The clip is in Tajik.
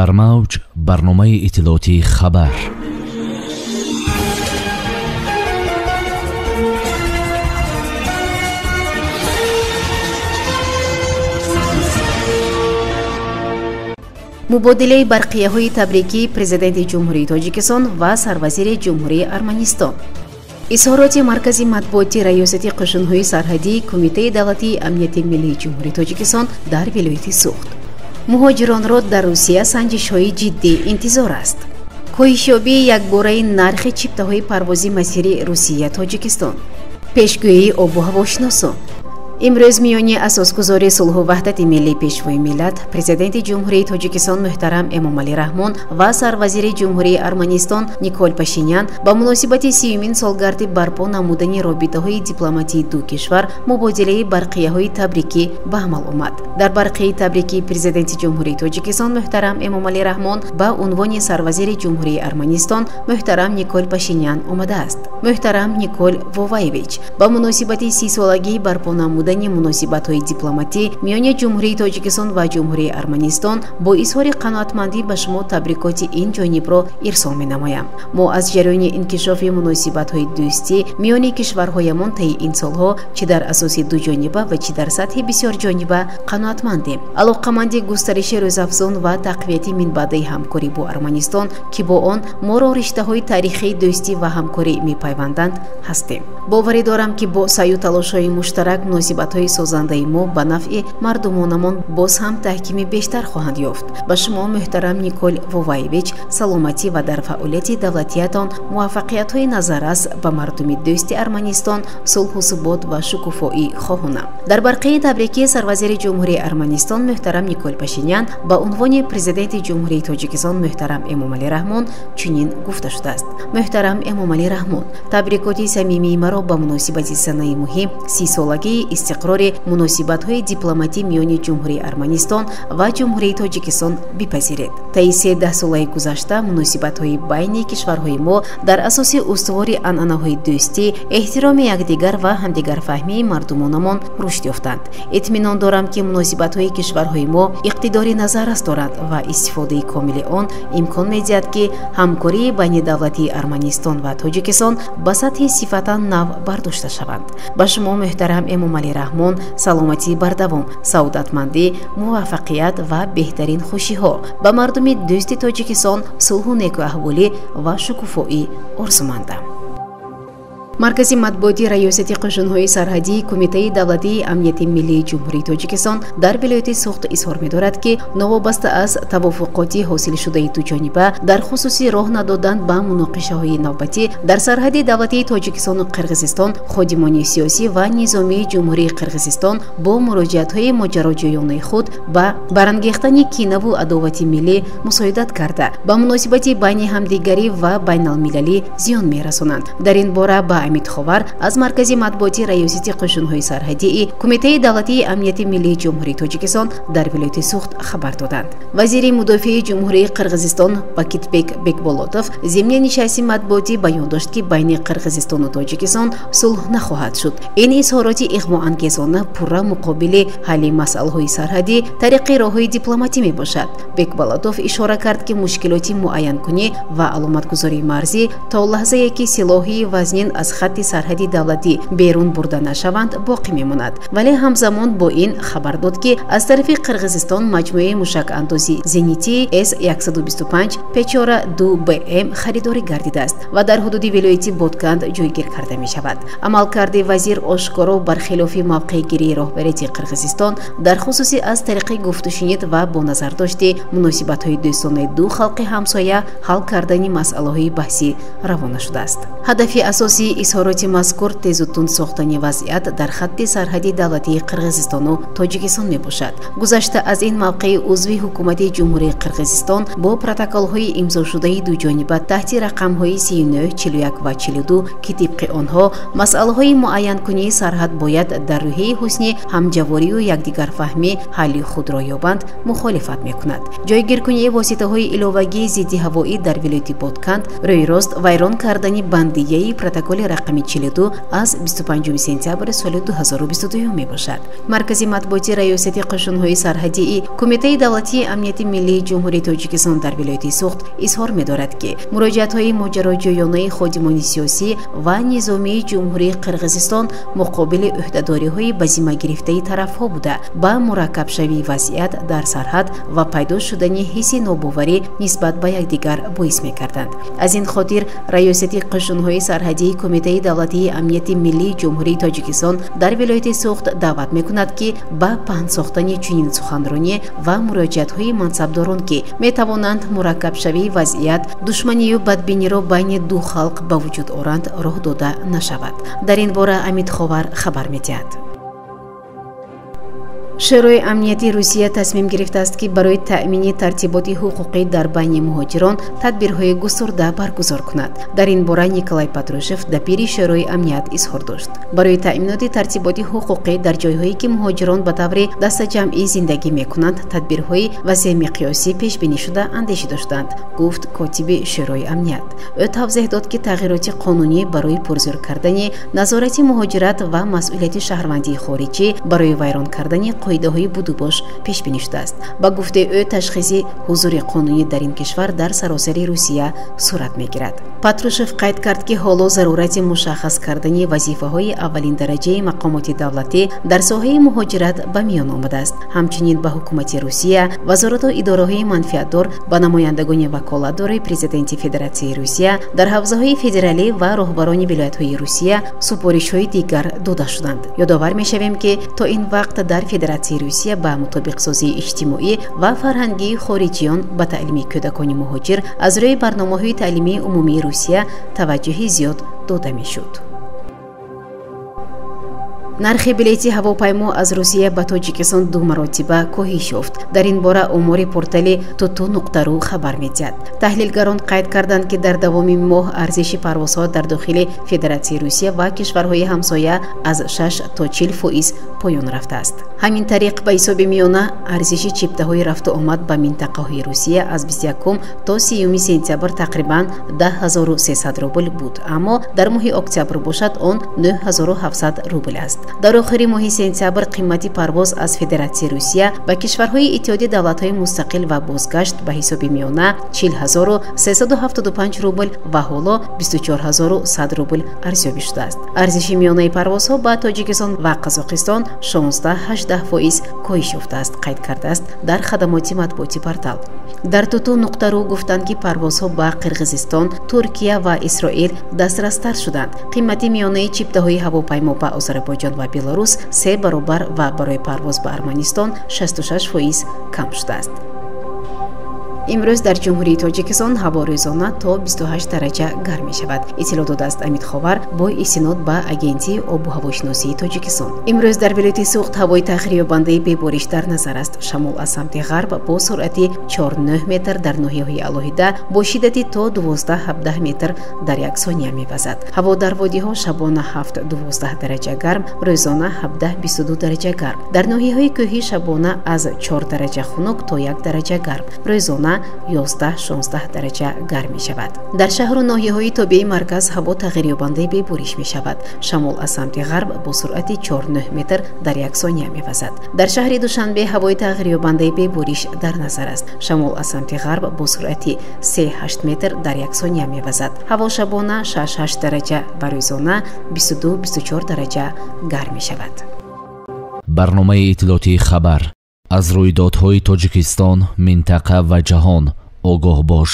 Дар мавҷ барномаи иттилоотии хабар. Мубодилаи барқияҳои табрикии Президенти Ҷумҳурии Тоҷикистон ва Сарвазири Ҷумҳурии Арманистон. Изҳороти Маркази матбуоти Раёсати қӯшунҳои сарҳадии Кумитаи давлатии амнияти миллии Ҷумҳурии Тоҷикистон дар вилояти Суғд. Муҳоҷиронро дар Русия санҷишҳои ҷиддӣ интизор аст. Коҳишёбии якбораи нархи чиптаҳои парвози масири Русия-Тоҷикистон. Пешгӯии обу ҳавошиносон. Имрӯз миёни асосгузори сулҳу ваҳдати миллӣ, Пешвои миллат, Президенти Ҷумҳурии Тоҷикистон муҳтарам Эмомалӣ Раҳмон ва Сарвазири Ҷумҳурии Арманистон Никол Пашинян ба муносибати 30-умин солгарди барпо намудани робитаҳои дипломатии ду кишвар мубодилаи барқияҳои табрикӣ ба амал омад. Дар барқияи табрикии Президенти Ҷумҳурии Тоҷикистон муҳтарам Эмомалӣ Раҳмон ба унвони Сарвазири Ҷумҳурии Арманистон муҳтарам Никол Пашинян омадааст. Муҳтарам Никол Воваевич, ба муносибати 30-солагии барпо намудани муносибатҳои дипломатӣ миёни Ҷумҳурии Тоҷикистон ва Ҷумҳурии Арманистон бо изҳори қаноатмандӣ ба шумо табрикоти ин ҷонибро ирсол менамоям. Мо аз ҷараёни инкишофи муносибатҳои дӯстӣ миёни кишварҳоямон таи ин солҳо чӣ дар асоси дуҷониба ва чӣ дар сатҳи бисёрҷониба қаноатмандем. Алоқаманди густариши рӯзафзун ва тақвияти минбаъдаи ҳамкорӣ бо Арманистон, ки бо он моро риштаҳои таърихии дӯстӣ ва ҳамкорӣ мепайванданд, ҳастем. Боварӣ дорам, ки бо саъю талошҳои муштарак муносибатҳои созандаи мо ба нафъи мардумонамон боз ҳам таҳкими бештар хоҳанд ёфт. Ба шумо, муҳтарам Никол Воваевич, саломатӣ ва дар фаъолияти давлатиятон муваффақиятҳои назаррас, ба мардуми дӯсти Арманистон сулҳу субот ва шукуфоӣ хоҳонам. Дар барқияи табрикии Сарвазири Ҷумҳурии Арманистон муҳтарам Никол Пашинян ба унвони Президенти Ҷумҳурии Тоҷикистон муҳтарам Эмомалӣ Раҳмон чунин гуфта шудааст. Муҳтарам Эмомалӣ Раҳмон, табрикоти самимии маро ба муносибати санаи муҳим 30-солагии истиқрори муносибатҳои дипломатӣ миёни Ҷумҳурии Арманистон ва Ҷумҳурии Тоҷикистон бипазиред. Таи се даҳсолаи гузашта муносибатҳои байни кишварҳои мо дар асоси устувори анъанаҳои дӯстӣ, эҳтироми якдигар ва ҳамдигарфаҳмии мардумонамон рушд ёфтанд. Итминон дорам, ки муносибатҳои кишварҳои мо иқтидори назаррас доранд ва истифодаи комили он имкон медиҳад, ки ҳамкории байнидавлатии Арманистон ва Тоҷикистон ба сатҳи сифатан нав бардошта шаванд. Ба шумо, муҳтарам Эмомалӣ Раҳмон, саломатии бардавом, саодатмандӣ, муваффақият ва беҳтарин хушиҳо, ба мардуми дӯсти Тоҷикистон сулҳу некӯаҳволӣ ва шукуфоӣ орзумандам. Маркази матбуоти Раёсати қӯшунҳои сарҳадии Кумитаи давлатии амнияти миллии Ҷумҳурии Тоҷикистон дар вилояти Суғд изҳор медорад, ки новобаста аз тавофуқоти ҳосилшудаи дуҷониба дар хусуси роҳ надодан ба муноқишаҳои навбатӣ дар сарҳади давлатии Тоҷикистону Қирғизистон, ходимони сиёсӣ ва низомии Ҷумҳурии Қирғизистон бо муроҷиатҳои моҷароҷӯёнаи худ ба барангехтани кинаву адовати миллӣ мусоидат карда, ба муносибати байни ҳамдигарӣ ва байналмилалӣ зиён мерасонанд. Дар ин бора ба Амид Ховар аз Маркази матбуоти Раёсати қӯшунҳои сарҳадии Кумитаи давлатии амнияти миллии Ҷумҳурии Тоҷикистон дар вилояти Суғд хабар доданд. Вазири мудофиаи Ҷумҳурии Қирғизистон Бакитбек Бекболотов зимни нишасти матбуотӣ баён дошт, ки байни Қирғизистону Тоҷикистон сулҳ нахоҳад шуд. Ин изҳороти иғвоангезона пурра муқобили ҳалли масъалаҳои сарҳадӣ тариқи роҳҳои дипломатӣ мебошад. Бекболотов ишора кард, ки мушкилоти муайянкунӣ ва аломатгузории марзӣ то лаҳзае ки силоҳии вазнин аз хатти сарҳади давлатӣ берун бурда нашаванд, боқӣ мемонад. Вале ҳамзамон бо ин хабар дод, ки аз тарафи Қирғизистон маҷмӯаи мушакандози зенитии С-125 Печора 2БМ харидорӣ гардидааст ва дар ҳудуди вилояти Ботканд ҷойгир карда мешавад. Амалкарди вазир ошкоро бархилофи мавқеъгирии роҳбарияти Қирғизистон дар хусуси аз тариқи гуфтушунид ва бо назардошти муносибатҳои дӯстонаи ду халқи ҳамсоя ҳал кардани масъалаҳои баҳсӣ равона шудааст. Ҳадафи асосии изҳороти мазкур тезу тунд сохтани вазъият дар хатти сарҳади давлатии Қирғизистону Тоҷикистон мебошад. Гузашта аз ин, мавқеи узви ҳукумати Ҷумҳурии Қирғизистон бо протоколҳои имзошудаи дуҷониба таҳти рақамҳои 39, 41 ва 42, ки тибқи онҳо масъалаҳои муайянкунии сарҳад бояд дар рӯҳияи ҳусни ҳамҷаворию якдигарфаҳмӣ ҳалли худро ёбанд, мухолифат мекунад. Ҷойгиркунии воситаҳои иловагии зиддиҳавоӣ дар вилояти Ботканд рӯйрост вайрон кардани бандияи протоколи рақами 42 аз 25 сентябри соли 2022 мебошад. Маркази матбуоти Раёсати қӯшунҳои сарҳадии Кумитаи давлатии амнияти миллии Ҷумҳурии Тоҷикистон дар вилояти Суғд изҳор медорад, ки муроҷиатҳои моҷароҷӯёнаи ходимони сиёсӣ ва низомии Ҷумҳурии Қирғизистон муқобили ӯҳдадориҳои ба зимма гирифтаи тарафҳо буда, ба мураккабшавии вазъият дар сарҳад ва пайдо шудани ҳисси нобоварӣ нисбат ба якдигар боис мекарданд. Аз ин хотир Раёсати қӯшунҳои сарҳадии Кумитаи давлатии амнияти миллии Ҷумҳурии Тоҷикистон дар вилояти Суғд даъват мекунад, ки ба паҳн сохтани чунин суханронӣ ва муроҷиатҳои мансабдорон, ки метавонанд мураккабшавии вазъият, душманию бадбиниро байни ду халқ ба вуҷуд оранд, роҳ дода нашавад. Дар ин бора Амид Ховар хабар медиҳад. Шӯрои амнияти Русия тасмим гирифтааст, ки барои таъмини тартиботи ҳуқуқӣ дар байни муҳоҷирон тадбирҳои густурда баргузор кунад. Дар ин бора Николай Патрушев, дабири Шӯрои амният, изҳор дошт. Барои таъминоти тартиботи ҳуқуқӣ дар ҷойҳое, ки муҳоҷирон ба таври дастаҷамъӣ зиндагӣ мекунанд, тадбирҳои васеъмиқёсӣ пешбинӣ шуда андешида шуданд, гуфт котиби Шӯрои амният. Ӯ тавзеҳ дод, ки тағйироти қонунӣ барои пурзӯр кардани назорати муҳоҷират ва масъулияти шаҳрвандии хориҷӣ барои вайрон кардани қоидаҳои будубош пешбинӣ шудааст. Ба гуфтаи ӯ, ташхиси ҳузури қонунӣ дар ин кишвар дар саросари Русия сурат мегирад. Патрушев қайд кард, ки ҳоло зарурати мушаххас кардани вазифаҳои аввалиндараҷаи мақомоти давлатӣ дар соҳаи муҳоҷират ба миён омадааст. Ҳамчунин ба ҳукумати Русия, вазорату идораҳои манфиатдор, ба намояндагони ваколатдори Президенти Федератсияи Русия дар ҳавзаҳои федералӣ ва роҳбарони вилоятҳои Русия супоришҳои дигар дода шуданд. Ёдовар мешавем, ки то ин вақт дар Федератсияи Русия ба мутобиқсозии иҷтимоӣ ва фарҳангии хориҷиён, ба таълими кӯдакони муҳоҷир аз рӯи барномаҳои таълимии умумии Русия таваҷҷӯҳи зиёд дода мешуд. Нархи билети ҳавопаймо аз Русия ба Тоҷикистон ду маротиба коҳиш ёфт. Дар ин бора омори портали Туту.ру хабар медиҳад. Таҳлилгарон қайд карданд, ки дар давоми моҳ арзиши парвозҳо дар дохили Федератсияи Русия ва кишварҳои ҳамсоя аз 6 то 40% поён рафтааст. Ҳамин тариқ, ба ҳисоби миёна арзиши чиптаҳои рафту омад ба минтақаҳои Русия аз 21 то 30 сентябр тақрибан 10 300 рубл буд, аммо дар моҳи октябр бошад, он 9700 рубл аст. Дар охири моҳи сентябр қимати парвоз аз Федератсияи Русия ба кишварҳои Иттиҳоди давлатҳои мустақил ва бозгашт ба ҳисоби миёна 40 375 рубл ва ҳоло 24 100 рубл арзёбӣ шудааст. Арзиши миёнаи парвозҳо ба Тоҷикистон ва Қазоқистон 16-18% коҳиш ёфтааст, қайд кардааст дар хадамоти матбуоти портал. Дар Туту.ру гуфтанд, ки парвозҳо ба Қирғизистон, Туркия ва Исроил дастрастар шуданд. Қимати миёнаи чиптаҳои ҳавопаймо ба Озарбойҷон ва Беларус се баробар ва барои парвоз ба Арманистон 66% кам шудааст. Имрӯз дар Ҷумҳурии Тоҷикистон ҳаво рӯзона то 28 дараҷа гарм мешавад, иттилоъ додааст Амид Ховар бо истинод ба Агентии обу ҳавошиносии Тоҷикистон. Имрӯз дар вилояти Суғд ҳавои тағйирёбандаи бебориш дар назар аст. Шамол аз самти ғарб бо суръати 4-9 метр, дар ноҳияҳои алоҳида бо шиддати то 12-17 метр дар як сония мевазад. Ҳаво дар водиҳо шабона 7-12 дараҷа гарм, рӯзона 17-22 дараҷа гарм. Дар ноҳияҳои кӯҳӣ шабона аз 4 дараҷа хунук то 1 дараҷа гарм, рӯзона 11-16 дараҷа гарм мешавад. Дар шаҳру ноҳияҳои тобеи марказ ҳаво тағйирёбандаи бебориш мешавад. Шамол аз самти ғарб бо суръати 4-9 метр дар як сония мевазад. Дар шаҳри Душанбе ҳавои тағйирёбандаи бебориш дар назар аст. Шамол аз самти ғарб бо суръати 3-8 метр дар як сония мевазад. Ҳаво шабона 6-8 дараҷа ва рӯзона 22-24 дараҷа гарм мешавад. Барномаи иттилоотии «Хабар». Аз рӯйдодҳои Тоҷикистон, минтақа ва ҷаҳон огоҳ бош.